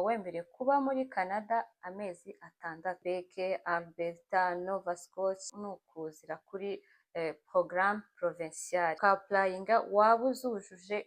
wemerewe kuba muri Canada amezi 6. Quebec, Alberta, Nova Scotia, ni ukuzira kuri porogaramu provincial uka applyinga, waba uzujuje.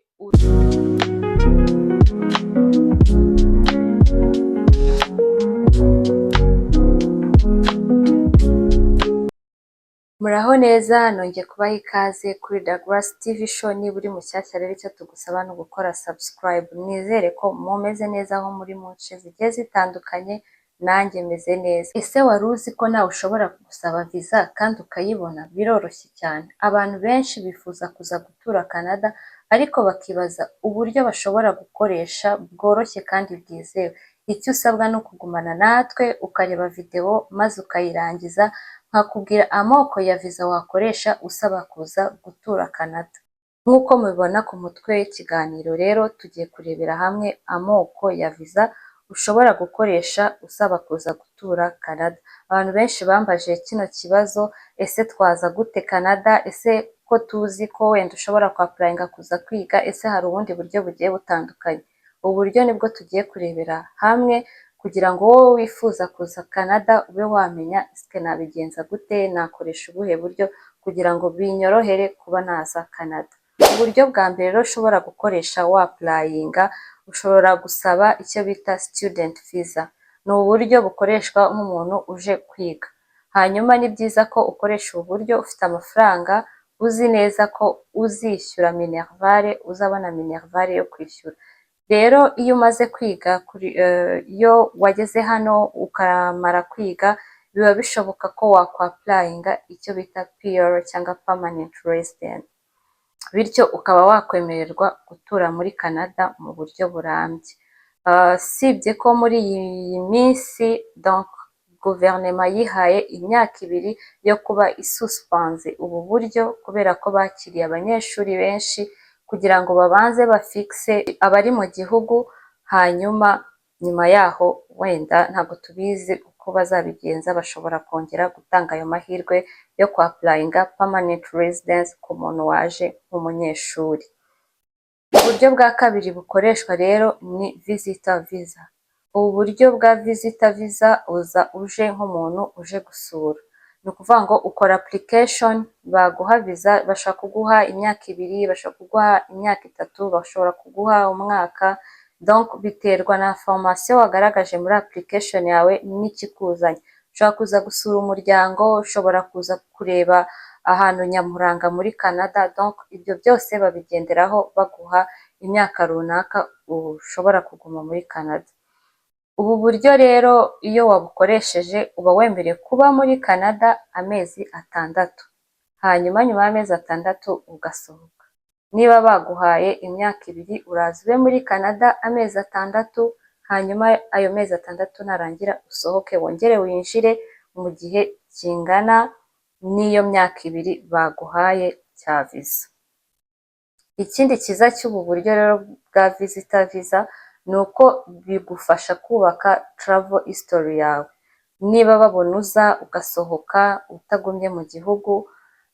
Muraho neza, nongeye kubaha ikaze kuri Douglas TV Show. Niba uri mushyashya rero, icyo tugusaba ni ugukora subscribe. Nizere ko mumeze neza aho muri mu nce zigiye zitandukanye, nanjye meze neza. Ese wari uzi ko nawe ushobora gusaba viza kandi ukayibona? Biroroshye cyane. Abantu benshi bifuza kuza gutura Canada, ariko bakibaza uburyo bashobora gukoresha bworoshye kandi bwizewe. Icyo usabwa ni ukugumana natwe, ukareba videwo maze ukayirangiza, nkakubwira amoko ya viza wakoresha usaba kuza gutura Canada. Nk'uko mubibona ku mutwe w'ikiganiro rero, tugiye kurebera hamwe amoko ya viza ushobora gukoresha usaba kuza gutura Canada. Abantu benshi bambajije kino kibazo: ese twaza gute Canada? Ese ko tuzi ko wenda ushobora kwa applyinga kuza kwiga, ese hari ubundi buryo bugiye butandukanye? Ubu buryo nibwo tugiye kurebera hamwe kugira ngo wowe wifuza kuza Canada ube wamenya: ese nabigenza gute, nakoresha ubuhe buryo kugira ngo binyorohere kuba naza Canada? Uburyo bwa mbere rero ushobora gukoresha wa applyinga, ushobora gusaba icyo bita student visa. Ni uburyo bukoreshwa nk'umuntu uje kwiga. Hanyuma ni byiza ko ukoresha ubu buryo ufite amafaranga, uzi neza ko uzishyura minerval, uzabona minerval yo kwishyura. Rero iyo umaze kwiga, iyo wageze hano ukamara kwiga, biba bishoboka ko wakwa applyinga icyo bita PR cyangwa permanent resident, bityo ukaba wakwemererwa gutura muri Canada mu buryo burambye. Usibye ko muri iyi minsi, donc, guverinoma yihaye imyaka 2 yo kuba isuspenze ubu buryo, kubera ko bakiriye abanyeshuri benshi, kugira ngo babanze bafixe abari mu gihugu. Hanyuma nyuma yaho, wenda ntabwo tubizi uko bazabigenza, bashobora kongera gutanga ayo mahirwe yo kwa applyinga permanent residence ku muntu waje nk'umunyeshuri. Uburyo bwa kabiri bukoreshwa rero ni visitor visa. Ubu buryo bwa visitor visa, uza uje nk'umuntu uje gusura. Ni ukuvuga ngo ukora application, baguha viza. Bashobora kuguha imyaka 2, bashobora kuguha imyaka 3, bashobora kuguha umwaka. Donc biterwa na information wagaragaje muri application yawe n'ikikuzanye. Ushobora kuza gusura umuryango, ushobora kuza kureba ahantu nyaburanga muri Canada. Donc ibyo byose babigenderaho baguha imyaka runaka ushobora kuguma muri Canada. Ubu buryo rero, iyo wabukoresheje, uba wemerewe kuba muri Canada amezi 6, hanyuma nyuma y'amezi 6 ugasohoka. Niba baguhaye imyaka 2, uraza ube muri Canada amezi 6, hanyuma ayo mezi 6 narangira usohoke, wongere winjire mu gihe kingana n'iyo myaka 2 baguhaye cya viza. Ikindi cyiza cy'ubu buryo rero bwa visitor visa ni uko bigufasha kubaka travel history yawe. Niba babona uza ugasohoka utagumye mu gihugu,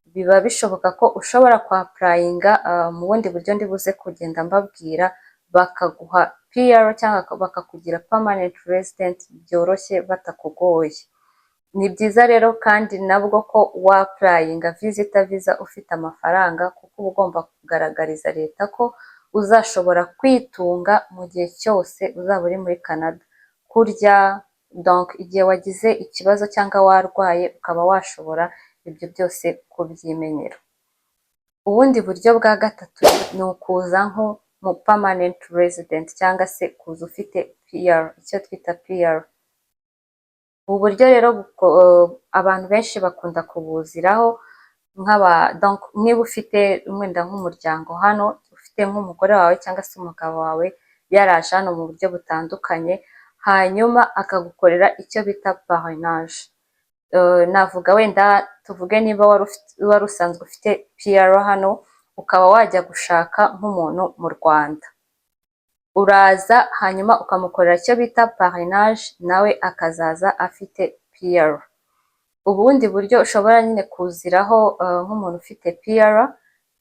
biba bishoboka ko ushobora kwa applyinga mu bundi buryo ndi buze kugenda mbabwira, bakaguha PR cyangwa bakakugira permanent resident byoroshye, batakugoye. Ni byiza rero kandi nabwo ko wa applyinga visitor visa ufite amafaranga, kuko uba ugomba kugaragariza leta ko uzashobora kwitunga mu gihe cyose uzaba uri muri Canada, kurya, donc igihe wagize ikibazo cyangwa warwaye, ukaba washobora ibyo byose kubyimenyera. Ubundi buryo bwa gatatu ni ukuza nko mu permanent resident, cyangwa se kuza ufite PR, icyo twita PR. Ubu buryo rero abantu benshi bakunda kubuziraho nk'aba, donc niba ufite wenda nk'umuryango hano, ufite nk'umugore wawe cyangwa se umugabo wawe yaraje hano mu buryo butandukanye, hanyuma akagukorera icyo bita parrainage. Navuga wenda tuvuge niba wari usanzwe ufite PR hano, ukaba wajya gushaka nk'umuntu mu Rwanda, uraza hanyuma ukamukorera icyo bita parrainage, nawe akazaza afite PR. Ubundi buryo ushobora nyine kuziraho nk'umuntu ufite PR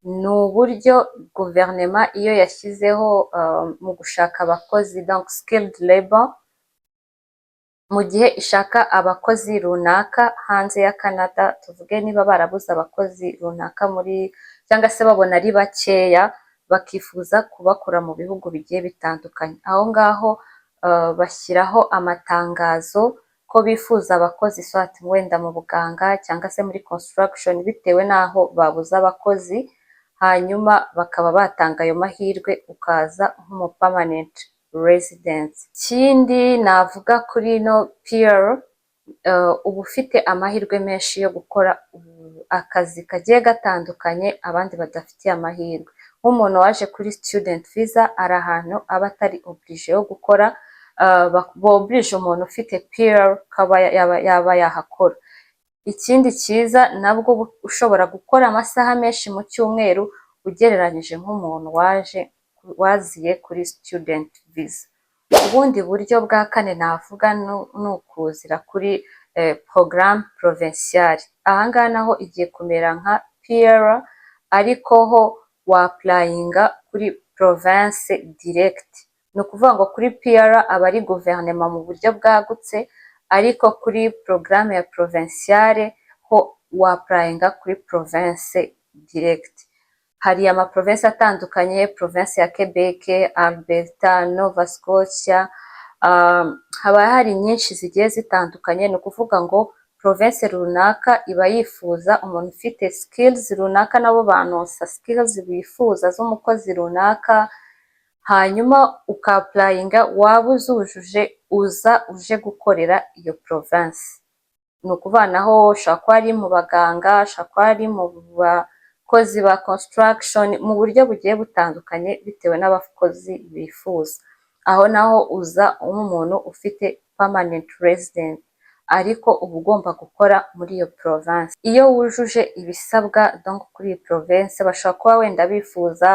ni Ni uburyo guverinoma iyo yashyizeho mu gushaka abakozi, donc skilled labor, mu gihe ishaka abakozi runaka hanze ya Canada. Tuvuge niba barabuze abakozi runaka muri, cyangwa se babona ari bakeya, bakifuza kubakura mu bihugu bigiye bitandukanye, aho ngaho bashyiraho amatangazo ko bifuza abakozi, soit wenda mu buganga cyangwa se muri construction, bitewe n'aho babuze abakozi, hanyuma bakaba batanga ayo mahirwe ukaza nk'umu permanent resident. Ikindi navuga kuri ino PR, uba ufite amahirwe menshi yo gukora akazi kagiye gatandukanye abandi badafitiye amahirwe. Nk'umuntu waje kuri student visa, ari ahantu aba atari obligé yo gukora, boblige umuntu ufite PR ko aba yaba yahakora. Ikindi cyiza nabwo, uba ushobora gukora amasaha menshi mu cyumweru ugereranyije nk'umuntu waje waziye kuri student visa. Ubundi buryo bwa kane navuga ni ukuzira kuri porogaramu provinciale. Aha ngaha naho igiye kumera nka PR, ariko ho wa-applyinga kuri province direct. Ni ukuvuga ngo kuri PR aba ari guverinoma mu buryo bwagutse, ariko kuri porogaramu ya provinciale ho wa-applyinga kuri province direct. Hari ama province atandukanye: province ya Quebec, Alberta, Nova Scotia, haba hari nyinshi zigiye zitandukanye. Ni ukuvuga ngo province runaka iba yifuza umuntu ufite skills runaka, nabo banosa skills bifuza z'umukozi runaka, hanyuma uka-applyinga, waba uzujuje uza uje gukorera iyo province. Ni ukuvuga naho ushobora kuba ari mu baganga, ashobora kuba ari mu bakozi ba construction, mu buryo bugiye butandukanye bitewe n'abakozi bifuza. Aho naho uza nk'umuntu ufite permanent resident, ariko uba ugomba gukora muri iyo province. Iyo wujuje ibisabwa, donc kuri iyi province bashobora kuba wenda bifuza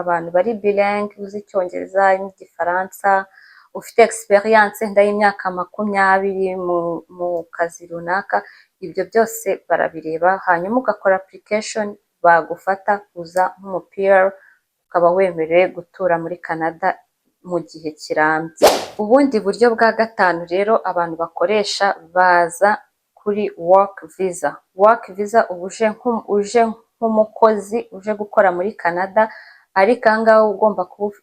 abantu bari bilingue, uzi Icyongereza n'Igifaransa, ufite experience wenda y'imyaka 20 mu kazi runaka, ibyo byose barabireba, hanyuma ugakora application, bagufata uza nk'umu PR, ukaba wemerewe gutura muri Canada mu gihe kirambye. Ubundi buryo bwa gatanu rero abantu bakoresha, baza kuri work visa. Work visa uba uje nk'umukozi uje gukora muri Canada, ariko aha ngaha ugomba kuba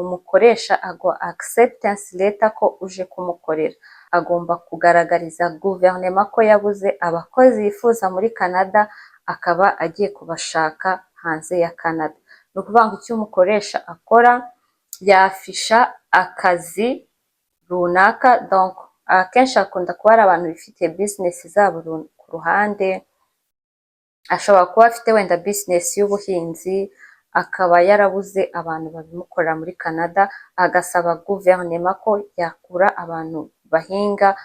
umukoresha aguha acceptance letter ko uje kumukorera. Agomba kugaragariza guverinoma ko yabuze abakozi yifuza muri Canada, akaba agiye kubashaka hanze ya Canada. Ni ukuvuga ngo icyo umukoresha akora, yafisha akazi runaka. Donc akenshi hakunda kuba hari abantu bifitiye business zabo ku ruhande. Ashobora kuba afite wenda business y'ubuhinzi, akaba yarabuze abantu babimukorera muri Canada, agasaba guverinoma ko yakura abantu bahinga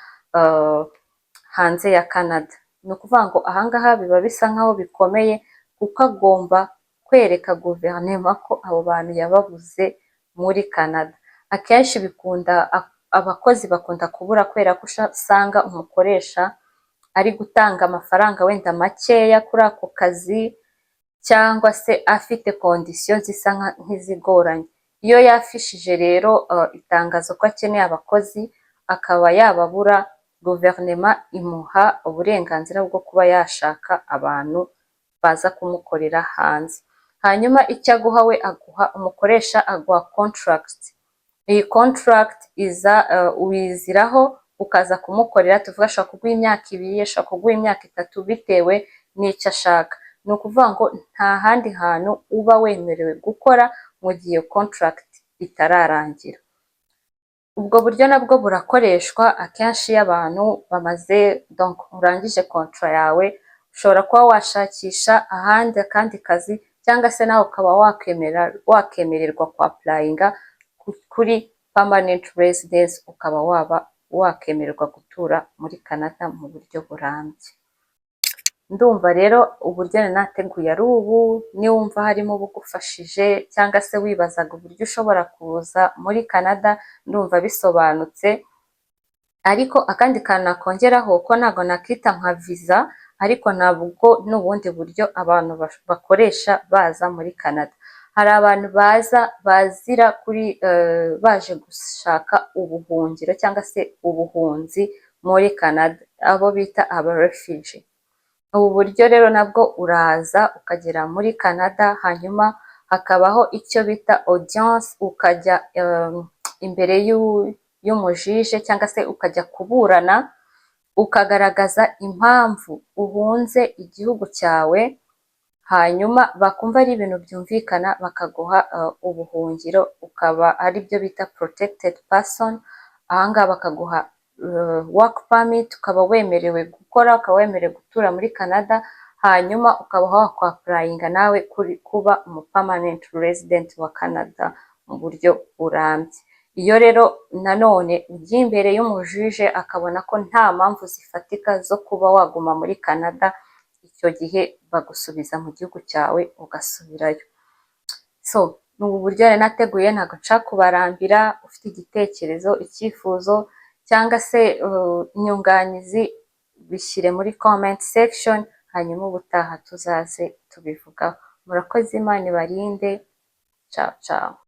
hanze ya Canada. Ni ukuvuga ngo ahangaha biba bisa nkaho bikomeye, kuko agomba kwereka guverinoma ko abo bantu yababuze muri Canada. Akenshi bikunda, abakozi bakunda kubura kubera ko usanga umukoresha ari gutanga amafaranga wenda makeya kuri ako kazi, cyangwa se afite condition zisa nk'izigoranye. Iyo yafishije rero itangazo ko akeneye abakozi, akaba yababura, guverinoma imuha uburenganzira bwo kuba yashaka abantu baza kumukorera hanze. Hanyuma icyo aguha we, aguha, umukoresha aguha contract. Iyi contract iza wiziraho ukaza kumukorera. Tuvuga ashobora kuguha imyaka 2, ashobora kuguha imyaka 3, bitewe n'icyo ashaka. Ni ukuvuga ngo nta handi hantu uba wemerewe gukora mu gihe iyo contract itararangira. Ubwo buryo nabwo burakoreshwa akenshi iyo abantu bamaze, donc urangije contrat yawe, ushobora kuba washakisha ahandi akandi kazi, cyangwa se nawe ukaba wakemererwa kwa-applyinga kuri permanent residence, ukaba waba wakemererwa gutura muri Canada mu buryo burambye. Ndumva rero uburyo nari nateguye ari ubu. Niwumva harimo ubugufashije, cyangwa se wibazaga uburyo ushobora kuza muri Canada, ndumva bisobanutse. Ariko akandi kantu nakongeraho, ko ntabwo nakita nka visa, Ariko ntabwo n'ubundi buryo abantu bakoresha baza muri Canada. Hari abantu baza bazira kuri baje gushaka ubuhungiro cyangwa se ubuhunzi muri Canada, abo bita aba refugee. Ubu buryo rero nabwo uraza ukagera muri Canada, hanyuma hakabaho icyo bita audience, ukajya imbere y'umujije cyangwa se ukajya kuburana, ukagaragaza impamvu uhunze igihugu cyawe, hanyuma bakumva ari ibintu byumvikana bakaguha ubuhungiro, ukaba aribyo bita protected person. Ahangaha bakaguha work permit, ukaba wemerewe gukora, ukaba wemerewe gutura muri Canada, hanyuma ukaba wakwapplyinga nawe kuba umu permanent resident wa Canada mu buryo burambye. Iyo rero nanone ugiye imbere y'umujije akabona ko nta mpamvu zifatika zo kuba waguma muri Canada, icyo gihe bagusubiza mu gihugu cyawe ugasubirayo. So ni ubu buryo nari nateguye, ntabwo nshaka kubarambira. Ufite igitekerezo, icyifuzo cyangwa se inyunganizi, bishyire muri comment section, hanyuma ubutaha tuzaze tubivugaho. Murakoze, Imana ibarinde. Ciao ciao.